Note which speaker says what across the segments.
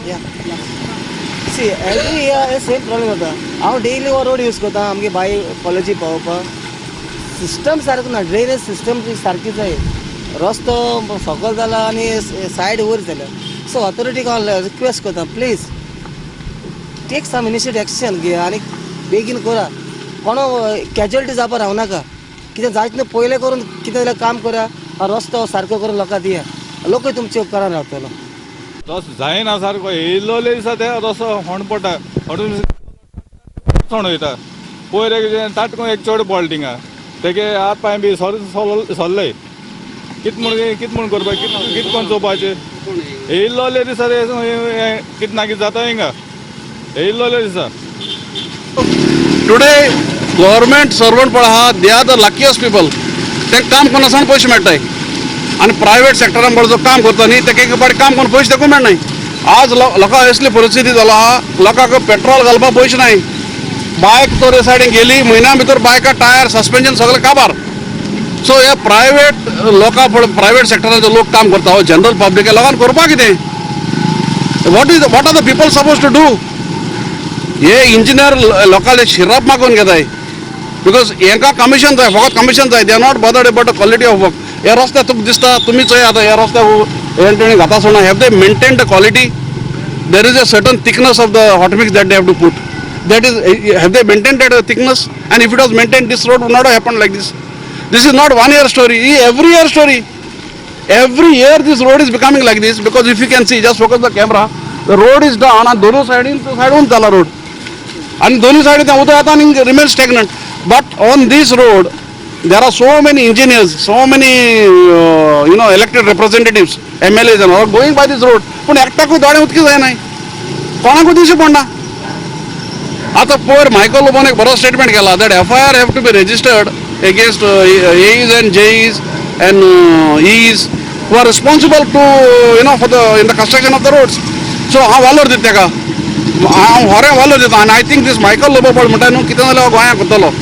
Speaker 1: या. See, every year same problem जाता. हांव डेली हो रोड यूज करता आमगे बाय कॉलेजी पावोवपाक. सिस्टम सारको ना, ड्रेनेज सिस्टम सारकी जाय. रस्तो सकल जाला आनी सायड वयर जाल्या. सो ऑथॉरिटीक हांव रिक्वेस्ट करता, please take some initiative, action घे आनी बेगीन करा. कोणो कॅज्युअलिटी जावपा रावनाका. कितें जायत न्हू, पयलें करून कितें जाल्यार काम करा, रस्तो सारको करून लोकांक दिया. लोकूय तुमचे उपकारान रावतलो.
Speaker 2: रस्तो जायना सारको. येयल्लोले दिसा ते रस्तो होण पडटा, होणून होण वयता. पयर एक ताटकून एक चड पडलो थिंगा, तेगे हात पांय बी सर सरले. कित म्हूण, कित म्हूण करपाक, कित कित कोण चोवपाचें? येयल्लोले दिसा ते कित ना कित जाता हिंगा येयल्लोले दिसा.
Speaker 3: टुडे गव्हर्मेंट सर्वंट पळय आहा, they are the luckiest people. ते काम करून आसतना पयशे मेळटाय आनी प्रायवेट सेक्टरान पळय जो काम करता न्ही, तेका एक फावटी काम करून पयशे तेकूय मेळनाय. आज लोकांक असली परिस्थिती जाला आहा, लोकांक पेट्रोल घालपाक पयशे नाय. बायक तर सायडीन गेली, म्हयन्या भितर बायका टायर, सस्पेन्शन सगळें काबार. सो हे प्रायवेट लोकां पळय, प्रायवेट सेक्टरान जो लोक काम करता, हो जनरल पब्लिक लोकांक करपाक कितें? What are the people suppose to do? हे इंजिनियर लोकांले शिराप मागून घेताय, because हेंकां कमिशन जाय, फकत कमिशन जाय. They are not bothered about the quality of work. हे रस्ते तुका दिसता, तुमी चोय आतां, हे रस्त्याक हें तेणी घाता सोडना. Have they maintain the quality? There is a certain thickness of the hot mix that they have to put. That is, have they maintain that thickness? And if it was maintain, this road would not happen like this. This is not one year story, every year story. Every year this road is becoming like this, because if you can see, just focus the camera, the road is down आणि दोन्ही सायडीन सायडून जाला road आणि दोन्ही सायडीन ते उदक येता आनी remain stagnant. But on this road there are so many engineers, so many elected representatives, MLAs and all going by this road, पूण एकट्याकूय दोळे उदकी जायनाय, कोणाकूय दिवचे पडना. आतां पयर मायकल लोबोन एक बरो स्टेटमेंट केला that FIR have to be registered against AEs and JEs and EEs who are responsible to you know for the in the construction of the roads. So हांव वालोर दिता तेका, हांव खरें वालोर दिता. आनी I think this Michael Lobo पळय म्हणटा न्हू, कितें जाल्यार गोंयांक करतलो.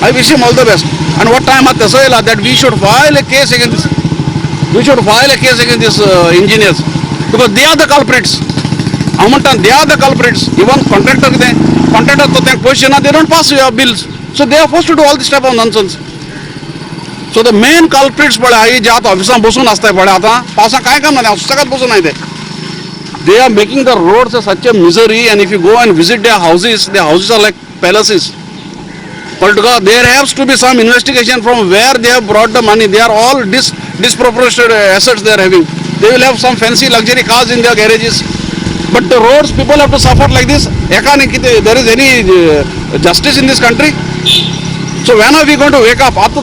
Speaker 3: I wish him all the best. आनी what time आतां तसो येयला that we should file a case against we should file a case against this engineers, because they are the culprits. हांव म्हणटा, they are the culprits. Even contractor कितें, contractor तो तांकां पयशे ना, they don't pass your bills, so they are forced to do all this type of nonsense. So the main culprits पळय हाय, जे आतां ऑफिसान बसून आसताय पळय, आतां पावसाक कांय काम ना, ऑफिसाकच बसून आहाय ते. They are making the roads such a misery, and if you go and visit their houses, their houses are like palaces. But there has to be some investigation from where they have brought the money. They are all disproportionate assets they are having. They will have some fancy luxury cars in their garages. But the roads, people have to suffer like this. एका न्ही कितें, there is any justice in this country? So when are we going to wake up? आतां